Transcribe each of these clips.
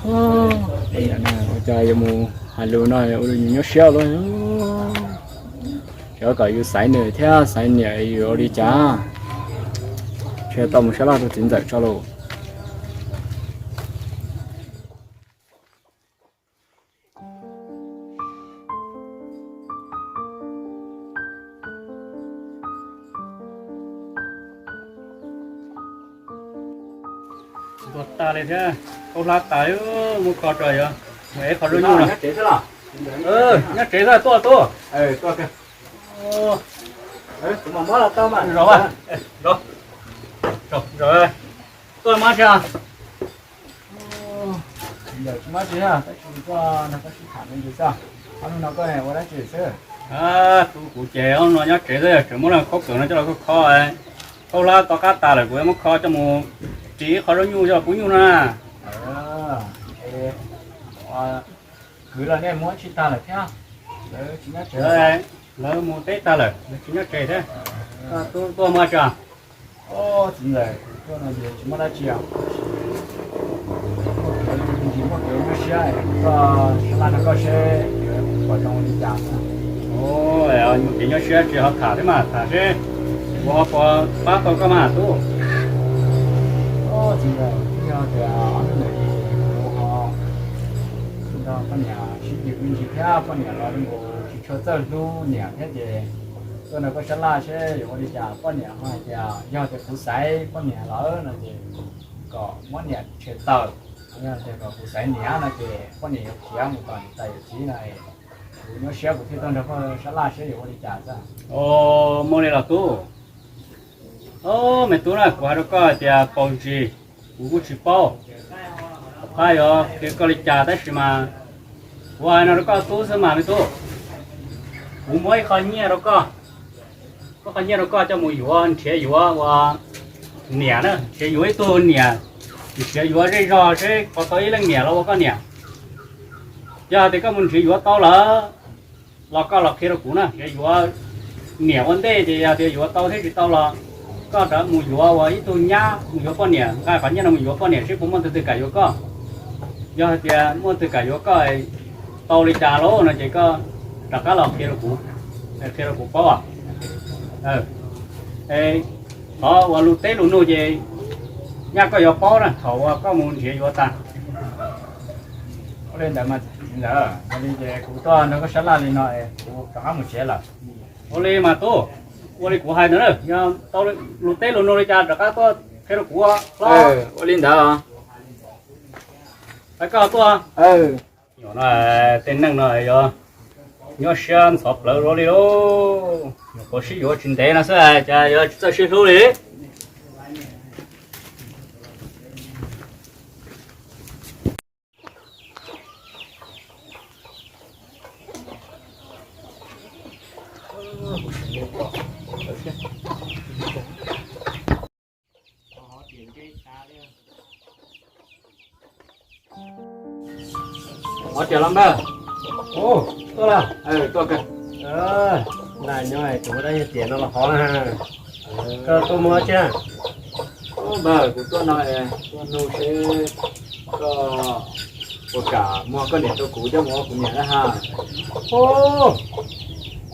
Ua cas yuav mus hais lus no ua rau nws nyuaj siab lawm. Xyov kom yus xaiv nws thiab xaiv niam yus ua li cas. Ntshe tau mus sab laj rau txiv ntxawm tso lauj. Ntuag tag li thiab, khaub hlab tas, muab kho rau yuav mus ev qhov zaub nyuj no. Nyob tsev xwb, tuaj tuaj. Zov, zov, tuaj mab tsi. Tsis muaj dab tsi, tab sis koj nrog koj sib tham me ntsis xwb. Ob hnub no koj ua dab tsi xwb? Kuv, kuv ces ob hnub no nyob tsev xwb, tseem muab khaub kawm no coj los kho kho. Khaub hlab tom qab tas lawm, kuv yuav muab kho coj mus ris ib qho zaub nyuj coj los pub nyuj no na. Kwv los nej mus ua tsi tag lawm thiab? Lawv tsis nyob tsev. Lawv mus teb tag lawm, lawv tsis nyob tsev thiab. Koj tuaj muaj dab tsi? Txiv ntxawm, kuv tuaj no ces tsis muaj dab tsi os. Muaj kev, muaj kev nyuaj siab, koj sab laj nrog koj seb yuav pom zoo li cas. Muaj kev nyuaj siab tsis ho tham thiab mas, tham seb kuv ho puas pab tau koj mas tub. Txiv ntxawm, yog tias ob hnub ntawd ces kuv ho nrog poj niam sib cim me ntsis thiab, poj niam los nkaus tsis tshua txawj hlub niam thiab ces tuaj nrog koj sab laj seb yuav ua li cas. Poj niam ho hais tias yog tias kuv xaiv poj niam lawm no ces kom muab niam tshem tawm, yog tias kom kuv xaiv niam no ces poj niam yuav khiav mus tom niam tais yawm txiv no. Kuv nyuaj siab kuv thiaj tuaj nrog koj sab laj seb yuav ua li cas xwb. Muaj li los tub. Au, me tub na, kuv hais rau koj hais tias paus ntsis kuv kuj tsis paub, kuv yuav qhia koj li cas tab sis mas kuv hais no rau koj tub xwb mas me tub. Kuv muab ib qho nyiaj rau koj, muab qho nyiaj rau koj coj mus yuav, nrhiav yuav ua niam na, nrhiav yuav ib tug niam, nrhiav yuav zej zog seb puas tau ib leej niam los ua koj niam. Yog tias koj mus nrhiav yuav tau lawm los koj los qhia rau kuv na, nrhiav yuav niam ua ntej ces yog tias yuav tau thiab tsis tau los koj rov mus yuav ua ib tug nyab mus yuav poj niam, nqa qhov nyiaj no mus yuav poj niam seb puas muaj tus twg kam yuav koj. Yog hais tias muaj tus twg kam yuav koj tau li cas lauj no ces koj rov qab los qhia rau kuv, qhia rau kuv paub. Qhov uas lus teb lus nug ces nyaj koj yuav paub na thaum uas koj mus nrhiav yuav tas. Ua li ntawd mas txiv ntxawm, yog li ces kuv tuaj nrog koj sab laj li no es kuv rov qab mus tsev lawm. Ua li mas tub, ua li kuv hais ntawd na, yog tau lus teb lus nug li cas rov qab tuaj qhia rau kuv hlob. Ua li ntawd. Hais koj tuaj. Nyuam no tej neeg no yuav nyuaj siab ntxhov plawv luaj li lauj. Nyuam qhuav sib yuav tsis ntev no xwb cas yuav tsis txawj sib hlub li. Ua cas los npawg? Tuaj lawm. Tuaj kawg. Nag nyob kuv muaj dab tsi tias no los hov na. Koj tuaj muaj dab tsi na? Npawg, kuv tuaj no tuaj nug seb koj puas kam muag koj niam rau kuv coj mus ua kuv niam na ha.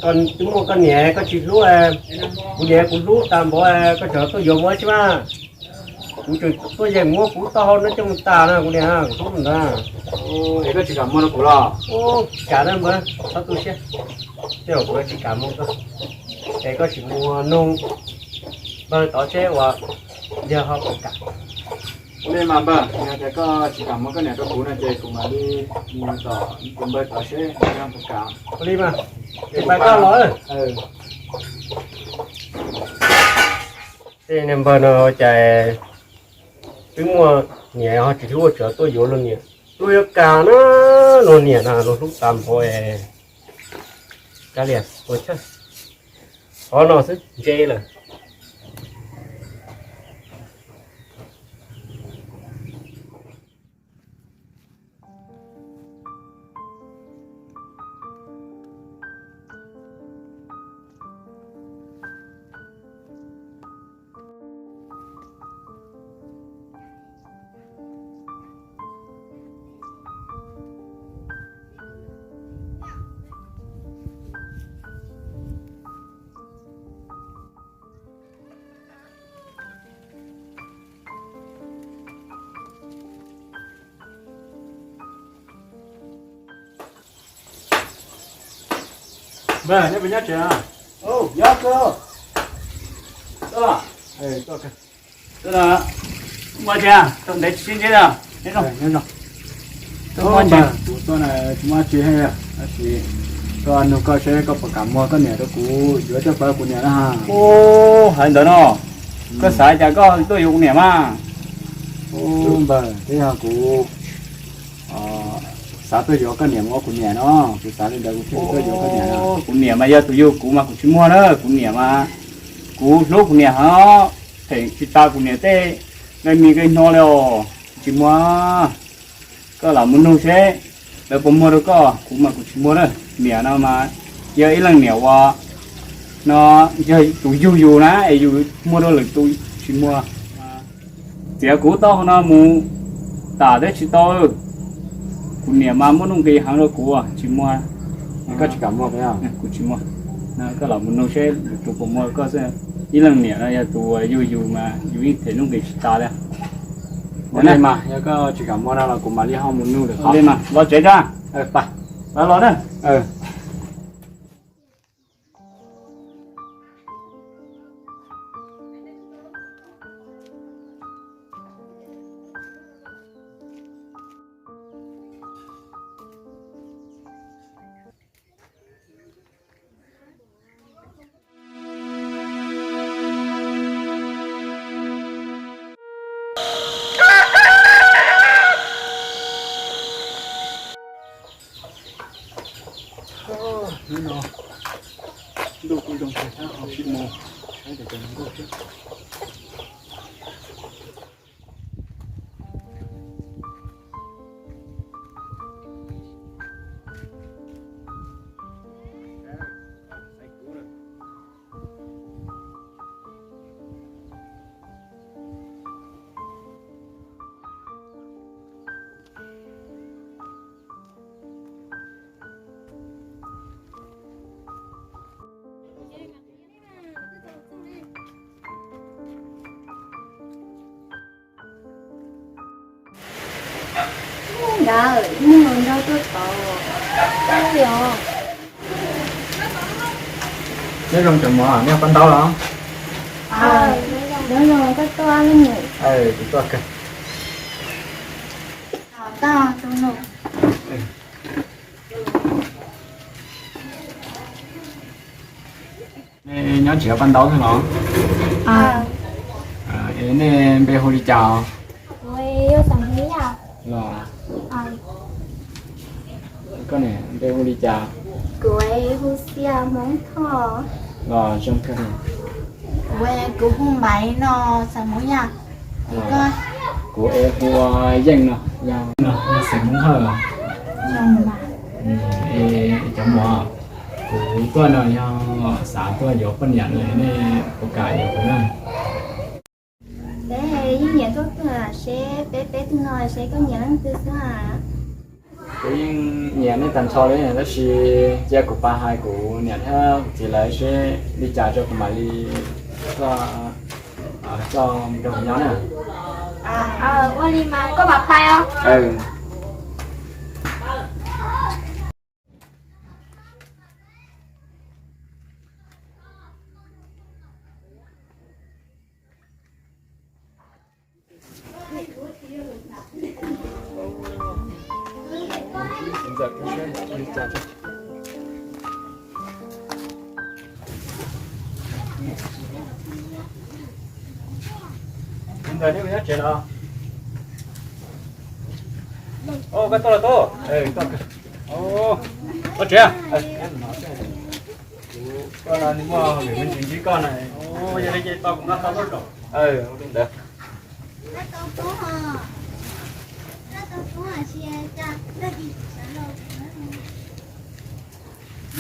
Koj twb muaj koj niam koj tsis hlub, kuv niam kuv hlub tas npaum, koj tseem tuaj yuav muaj dab tsi mas. Kuv tseem tuaj yeem muab kuv taub hau no coj mus tas na kuv niam, kuv hlub ntawd. Es koj tsis kam muag rau kuv los? Kam na npawg, txhob tu siab. Tej zaum kuv tsis kam muag koj, es koj sim mus nug npawg tod seb uas yog ho puas kam. Ua li mas npawg, yog tias koj tsis kam muag koj niam rau kuv no ces kuv mam li mus tom kuv npawg tod seb yog puas kam. Ua li mas, ces pab koj los. Tej niag npawg no cas twb muaj niam ho tsis hlub, tseem tuaj yuav luag niam. Luag yuav kam na, luag niam na luag hlub tas npaum. Kav liam, ua tshawj, qhov no xwb ntse lawm. Nej puas nyob tsev? Nyob kawg. Ua cas tau ntev tsis sib ntsib na? Nyob zoo. Kuv tuaj na, tsis muaj tsi, tab sis tuaj nug koj seb koj puas kam muag koj niam rau kuv yuav coj pab kuv niam na. Ub, hais ntawd no, koj xav cas koj tuaj yuav kuv niam mas? Ub npawg, twb yog kuv xav tuaj yuav koj niam mus ua kuv niam no, kuv xav li ntawd kuv thiaj li tuaj yuav koj niam no. Kuv niam mas yog tus yug kuv mas kuv tsis muag na, kuv niam mas kuv hlub kuv niam heev, pheem tsis tas kuv niam tej nqe mis nqe hno li os, kuv tsis muag. Koj lam mus nug seb lawv puas muag rau koj, kuv mas kuv tsis muag na. Niam no mas yog ib leej niam uas no yog tus yug yus na es yus muag rau lwm tus tsis muag. Txiav kuv tau no mus tas thiab tsis tau. Kuv niam mas muaj nuj nqis heev rau kuv, tsis muag. Koj tsis kam muag, kuv tsis muag. Koj los mus nug seb lwm tus puas muag koj xwb. Ib leej niam no yog tus yug yus mas yus yeej them nuj nqis tsis tas li. Ua li mas yog koj tsis kam muag no los kuv mam li ho mus nug lawm. Los tsev tso. Los na. Hnub no ntuj kuj zoo kawg thiab, ho sib mus saib cov nkauj thiab. Ntawd ib nyuag nrog tuaj tod li os. Nyob zoo cov muam, nej pab ntaub los? Nyob zoo, koj tuaj leej nus? Kuv tuaj kawg. Koj tus nus. Nej nyob tsev pab ntaub thiab los? Es nej npe hu li cas? Los, koj ne, npe hu li cas? Kuv hu Xia Hmoob Thoj. Los zoo kawg. Kuv, kuv hu Maiv no, xeem Hmoob Yaj. Kuv es hu Yeej no, yog xeem Hmoob Hawj. Es cov muam, kuv tuaj no yog xav tuaj yuav poj niam no, nej puas kam yuav kuv na? Peb yeej nyiam koj kawg seb peb peb tug no seb koj nyiam leej twg xwb. Kuv yeej nyiam nej tag nrho li tab sis cia kuv pab hais kuv niam thiab txiv lawv seb li cas tso kuv mam li coj mus rau kuv nyob na. Ua li mas koj mam pais os. Ntawm nej nyob tsev los? Koj tuaj los tub? Koj tsev? Koj no muaj lwm me ntsis ntsib koj na. Yog li ces tau kuv nqa tau lub zaum. Ua li ntawd.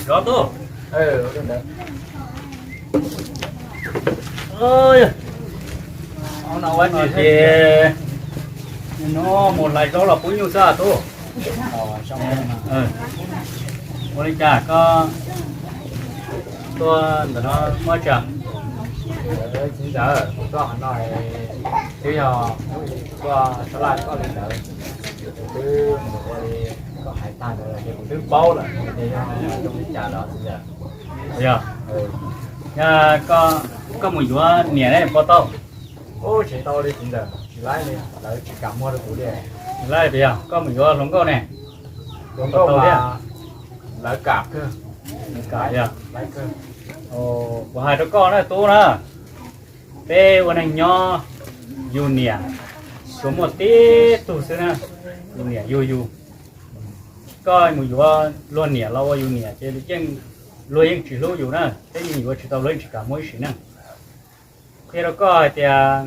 Zov tub. Ua li ntawd. Ua no ua tsis ces no mus hlais zaub los pub nyuj xwb tub. Ua li cas koj tuaj ntawm no muaj tsi? Txiv ntxawm, kuv tuaj qhov no twb yog hnub ib kuv tuaj sab laj koj li ntawd, kuv twb mus ua li koj hais tag ntawd lawm ces kuv twb paub lawm ces yog zoo li cas lawm txiv ntxawm. Yog, koj mus yuav niam ne puas tau? Ub, tsis tau li txiv ntxawm, tsis laib li, lawv tsis kam muag rau kuv li. Tsis laib tias yog koj mus yuav hluas nkauj ne? Hluas nkauj thiab, lawv kam kawg. Kam yog. Kuv hais rau koj na tub na, peb ua neeg nyob yug niam tsuas muaj tib tug xwb na, yug niam yug yug. Koj mus yuav luag niam los ua yus niam ces yeej, luag yeej tsis hlub yus na, peb yeej yuav tsis tau, luag yeej tsis kam muaj ib sim neej. Qhia rau koj hais tias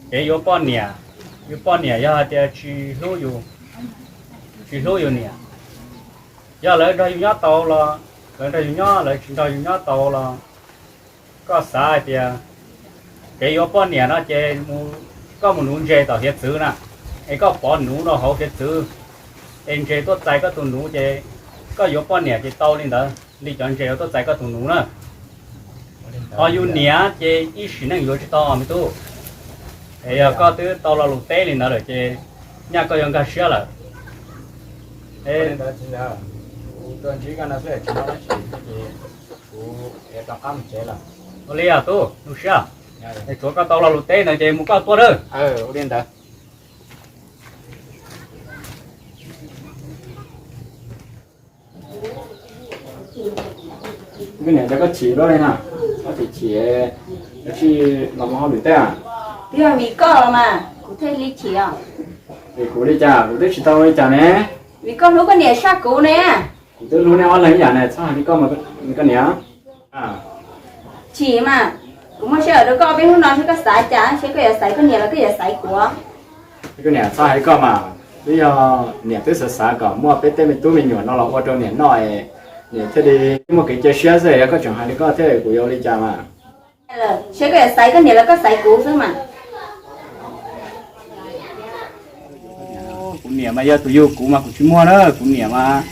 kev yuav poj niam, yuav poj niam yog hais tias tsis hlub yus, tsis hlub yus niam, yog lawv nrog yus nyob tau los lawv nrog yus nyob, lawv tsis nrog yus nyob tau los koj xav hais tias kev yuav poj niam no ces koj mus nuv ntses tom hiav txwv na, es koj pov nuv rau hauv hiav txwv, es ntses tuaj txais koj tus nuv ces koj yuav poj niam ces tau li ntawd, li cov ntses uas tuaj txais koj tus nuv na. Ho yus niam ces ib sim neej yuav tsis tau me tub. Es yog koj twb tau lo lus teb li ntawd lawm ces nyaj koj yuav nkag siab lawm. Ua li os tub, lub siab, es tsuav koj tau lo lus teb ntawd ces mus koj tuaj nawb. Koj niam, cas koj chim luaj li na? Koj chim chim, koj tsis los mus hauj lwm teb? Twb yog vim koj los mas kuv thiaj li chim os. Vim kuv li cas? Kuv twb tsis tau li cas ne. Vim koj hlub koj niam saj kuv ne. Kuv twb hlub nej ob leeg ib yam ne, txhob hais li koj mas koj niam. Chim mas, kuv muaj sij hawm rau koj peb hnub no, seb koj xav cas, seb koj yuav xaiv koj niam los koj yuav xaiv kuv. Koj niam, txhob hais li koj mas, twb yog niam twb xav xav kom muaj peb tej me tub me nyuam no los ua rau niam noj es niam thiaj li muaj kev cia siab xwb, yog koj tseem hais li koj thiab kuv yuav ua li cas mas. Seb koj yuav xaiv koj niam los koj xaiv kuv xwb mas. Kuv niam mas yog tus yug kuv mas kuv tsis muag na, kuv niam mas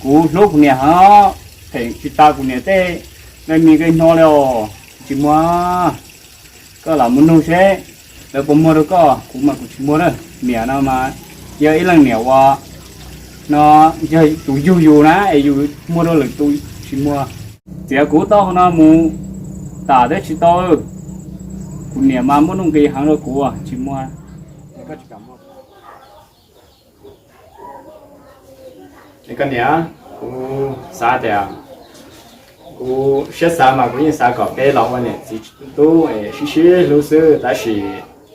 kuv hlub kuv niam heev, pheem tsis tas kuv niam tej nqe mis nqe hno li os, kuv tsis muag. Koj lam mus nug seb lawv puas muag rau koj, kuv mas kuv tsis muag na. Niam no mas yog ib leej niam uas no yog tus yug yus na es yus muag rau lwm tus tsis muag. Txiav kuv tau qhov no mus tas thiab tsis tau, kuv niam mas muaj nuj nqis heev rau kuv tsis muag. Koj niam, kuv xav tias, kuv siab xav mas kuv yeej xav kom peb los ua niam txiv tub es sib sib hlub xwb, tab sis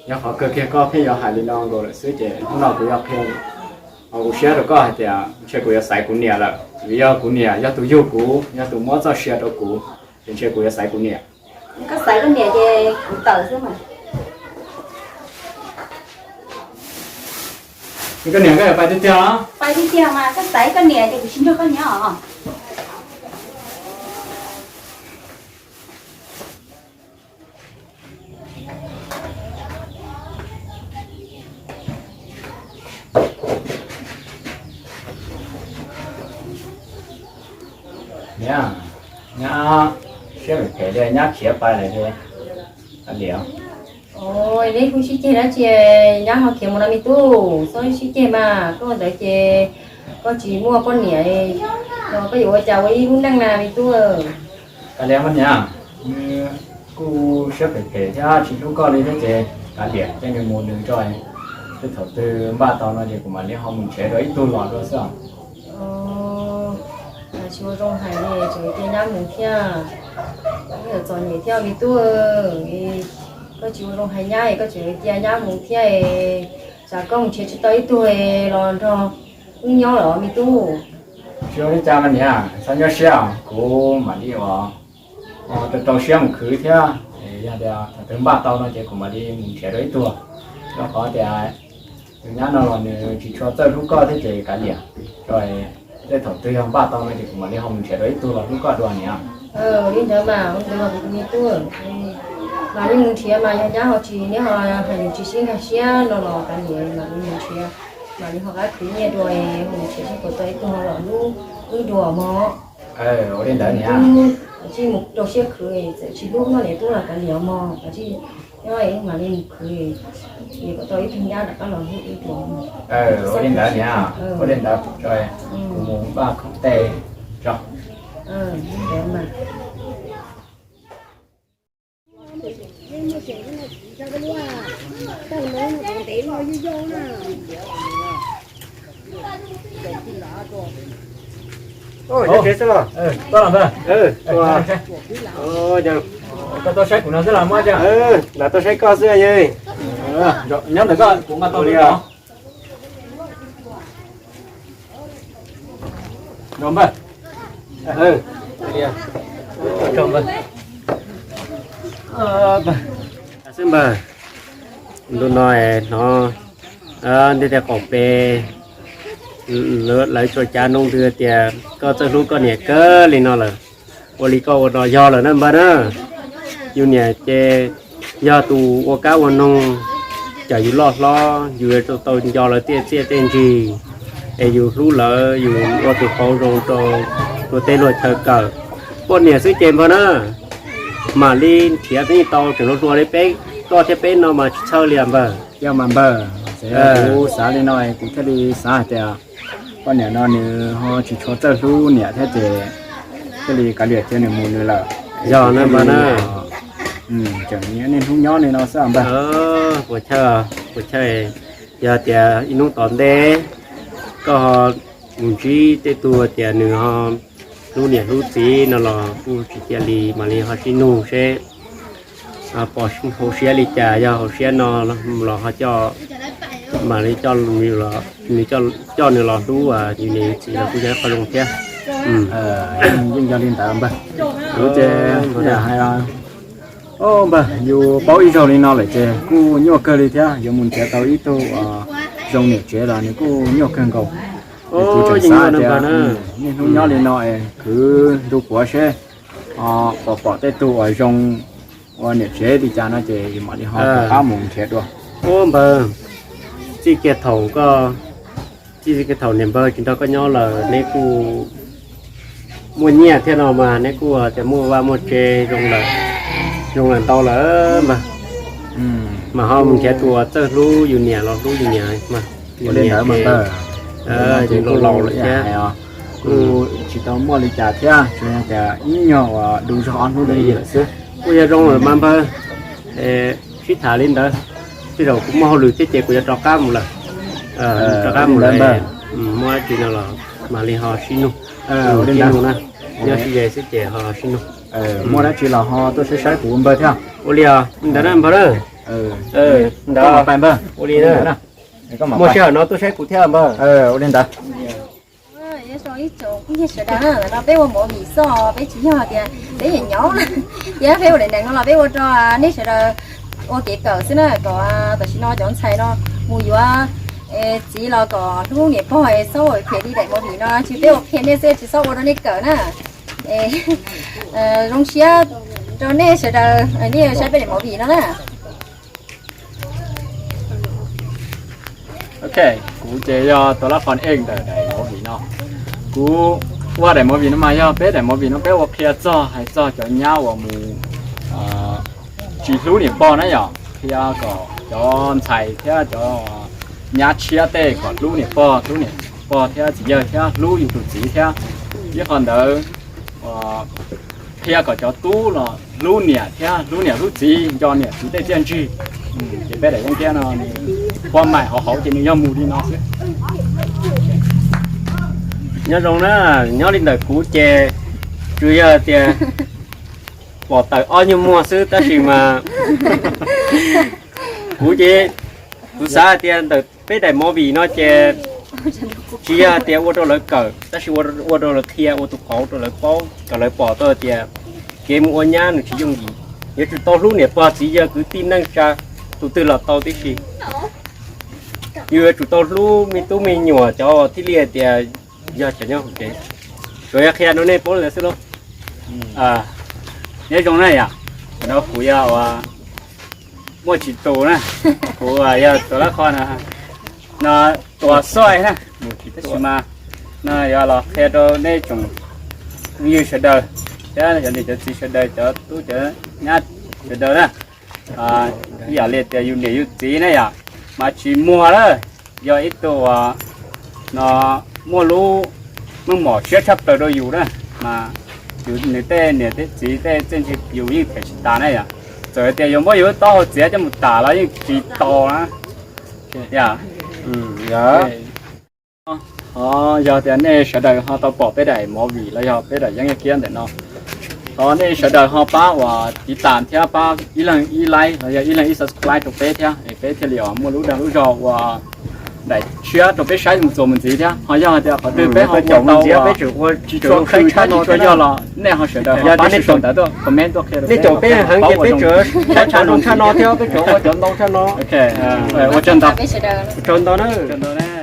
yog qhov kawg kiag koj pheej yuav hais li no nkaus lawm xwb ces hnub no kuv yuav qhia, kuv siab rau koj hais tias ntshe kuv yuav xaiv kuv niam lawm, vim yog kuv niam yog tus yug kuv, yog tus muab txoj sia rau kuv, ces ntshe kuv yuav xaiv kuv niam. Koj xaiv koj niam ces kuv tawm xwb mas. Koj niam, koj yuav pais tiag tiag? Pais tiag tiag mas, koj xaiv koj niam ces kuv tsis nrog koj nyob os. Niam, nyab siab phem phem li, nyab khiav pais lawm li. Ua li, neb kuj sib ceg dab tsi, nyab ho khiav mus no me tub, txhob sib ceg mas, koj ua ntawd ces koj tsis muaj poj niam los koj yuav ua cas ua ib lub neej na me tub. Kav liam mas niam, nws kuj siab phem phem thiab tsis hlub koj li thiab ces kav liam, cia nws mus nws tso, tej thaum twg npaj tau no ces kuv mam li ho mus nrhiav dua ib tug los dua xwb os. Tsis ua zoo hais li, tseem cia nyab mus thiab, txom nyem thiab me tub. Koj tsis ua zoo hais nyab, koj tseem cia nyab mus thiab, tsam koj mus nrhiav tsis tau ib tug los nrog wb nyob lawm me tub. Tsis ua li cas mas niam, txhob nyuaj siab, kuv mam li ua rau rau siab mus khwv thiab, yog tias thaum twg npaj tau no ces kuv mam li mus nrhiav dua ib tug. Rau qhov tias tus nyab no los nws tsis tshua txawj hlub koj thiab ces kav liam, tej thaum twg yog npaj tau no ces kuv mam li ho mus nrhiav dua ib tug los hlub koj dua niam. Li ntawd mas ua ntawd los kuv tus me tub, mam li mus nrhiav mas yog nyab ho tsis, neb ho hais nws tsis sib nkag siab no los kav liam, mam li mus nrhiav, mam li ho qab khwv nyiaj dua, ho mus nrhiav seb puas tau ib tug ho los hlub wb dua mog. Ua li ntawd niam, kav tsij mus rau siab khwv, txawm tsis hlub koj niam tub los kav liam mog, kav tsij, nyob mam li mus khwv, es kom tau ib tug nyab rov qab los hlub wb dua. Ua li ntawd niam, ua li ntawd, kuv mus npaj khoom tej tso. Koj tau saib kuv no xwb los muab cov, lam tau saib koj xwb. Nyob ntawm koj kuv nqa tau li os. Npawg, xwb npawg, ntu no hnov ntiaj teb qaum pem lawv tsuas cav noo ntws tias koj txawj hlub koj niam kawg li no lawm. Ua li koj ua no yog lawm na npawg na. Yus niam ces yog tus ua kab ua noog cawm yus loj hlob, yus yuav tsum tau nco lawv tej txiaj tej ntsig, es yus hlub lawv, yus ua tus qauv zoo rau luag tej luag chaw kawm. Poj niam xwb ces npawg na, mam li nrhiav peb tau tseem hluas hluas li peb, koj thiab peb no mas tsis txhawj li os npawg. Yog mas npawg, kuv xav li no kuv thiaj li xav hais tias poj niam no nws ho tsis tshua txawj hlub niam thiab ces thiaj li kav liam cia nws mus nws lawm. Yog na npawg na. Tseem niaj hnub nyob li no xwb npawg. Puas chawj, puas chawj, yog tias ib hnub tom ntej koj ho mus ntsib tej tug tias nws ho hlub niam hlub txiv no los kuj tsis cia li, mam li ho sib nug seb pom hauv siab li cas, yog hauv siab no los ho coj, mam li coj, nws coj nws los hlub yus niam yus txiv los kuj yog ib qho zoo thiab. Yeej yog li ntawd npawg. Kuv ces hais, npawg, yus paub ib zaug li no lawm ces kuj nyuaj kawg li thiab, yuav mus nrhiav tau ib tug zoo niam tsev los nws kuj nyuaj kawg nkaus. Kuv tseem xav tias niaj hnub nyob li no es khwv ntu puav seb pom pom tej tug uas zoo ua niam tsev li cas no ces yus mam li ho rov qab mus nrhiav dua. Ub npawg, txij kiag thaum koj, txij kiag thaum niam npawg tsis nrog koj nyob lawm neb kuj muaj nyiaj thiab no mas neb kuj tias muaj vaj muaj tse zoo lawm, zoo lawm ntau lawm npawg. Mas ho mus nrhiav tus uas txawj hlub yus niam los hlub yus niam mas. Yus niam ces laus laus lawm thiab, kuj tsis tau muaj li cas thiab, tsuas yog tias ib nyuag uas du zog ob hnub ntawd lawm xwb. Kuj yog zoo lawm mas npawg, sib tham li ntawd, tej zaum kuv muaj hauj lwm thiab ces kuv yuav rov qab mus lawm. Rov qab mus lawm, muaj dab tsi no los mam li ho sib nug, sib nug na, nyob sib ze xwb ces ho sib nug. Muaj dab tsi los ho tuaj saib saib kuv npawg thiab. Ua li os, li ntawd na npawg na. Ntawd, ua li na, muaj sij hawm no tuaj saib kuv thiab npawg. Ua li ntawd. Nyob zoo ib tsoom phooj ywg sawv daws na, no peb ua movie xwb, peb tsis yog tias peb nyiam nyob na, thiab peb ua daim neeg no los peb ua rau nej sawv daws ua kev kawm xwb na, kom tam sim no cov ntxhais no mus yuav txiv los kom hlub niam pog, txhob ua phem li daim movie no, tsis peb ua phem nej xwb tsis txhob ua rau nej kawm na. Zoo siab rau nej sawv daws nej saib peb daim movie no na. Ok, kuv ces yog tus lab qhon ej ntawm daim movie no. Kuv ua daim movie no mas yog peb daim movie no peb ua qhia txog hais txog cov nyab uas mus tsis hlub niam pog na yom, qhia kom cov ntxhais thiab cov nyab tshiab tej kom hlub niam pog, hlub niam pog thiab txiv yawg thiab hlub yus tus txiv thiab. Ib qho ntawd qhia kom cov tub los hlub niam thiab hlub niam hlub txiv, nco niam txiv tej txiaj ntsig. Ces peb daim yeeb kiab no nws pua maim hauv hauv ces nws yog mus li no xwb. Nyob zoo na, nyob li ntawm kuv ces tsuas yog tias pom tawm ob nyuag muag xwb tab sis mas kuv ces kuv xav hais tias ntawm peb daim movie no ces tsis yog hais tias ua rau lawv kawm tab sis ua rau lawv qhia, ua tus qauv rau lawv paub kom lawv pom tau tias kev mus ua nyab nws tsis yooj yim. Yuav tsum tau hlub niam pog txiv yawg kwv tij neej tsa tus twg los tau tib si. Yus yuav tsum tau hlub me tub me nyuam cov thiaj li hais tias yog cov nyob hauv kev. Tsuas yog qhia rau nej paub li ntawd xwb lauj. Nyob zoo na yom, no kuv yog uas muaj tsis tus na, kuv yog tus lab qhon no, no tus xoj na, tab sis mas no yog los qhia rau nej tsoom phooj ywg sawv daws thiab cov niam cov txiv sawv daws, cov tub cov nyab sawv daws na. Ib yam li tias yus niam yus txiv na yom, mas tsis muag lawm, yog ib tug uas no muaj lub meej mom siab tshaj plaws rau yus na, mas Yus nws tej niam tej txiv tej txiaj ntsig yus yeej them tsis tas na yom. Txawm tias yuav muab yus lub taub hau txiav coj mus tam los yeej tsis tau na. Yog, ho yog tias nej sawv daws ho tau pom peb daim movie los yog peb daim yeeb yaj kiab ntawm no, thov nej sawv daws ho pab uas tiv tam thiab pab ib leeg ib like los yog ib leeg ib subscribe rau peb thiab es peb thiaj li uas muaj lub dag lub zog ua daim tshiab rau peb saib mus txuas mus ntxiv thiab. Ho yog tias qhov twg peb ho ua tau uas tsis tshua khwv tshaj no yog los nej ho sawv daws ho pab nej sawv daws tuaj comment tuaj qhia rau nej caum peb heev ces peb tsuas saib tshaj no tshaj no thiab peb tsuas ua cov ntau tshaj no. Ua tsaug ntau. Ua tsaug ntau na.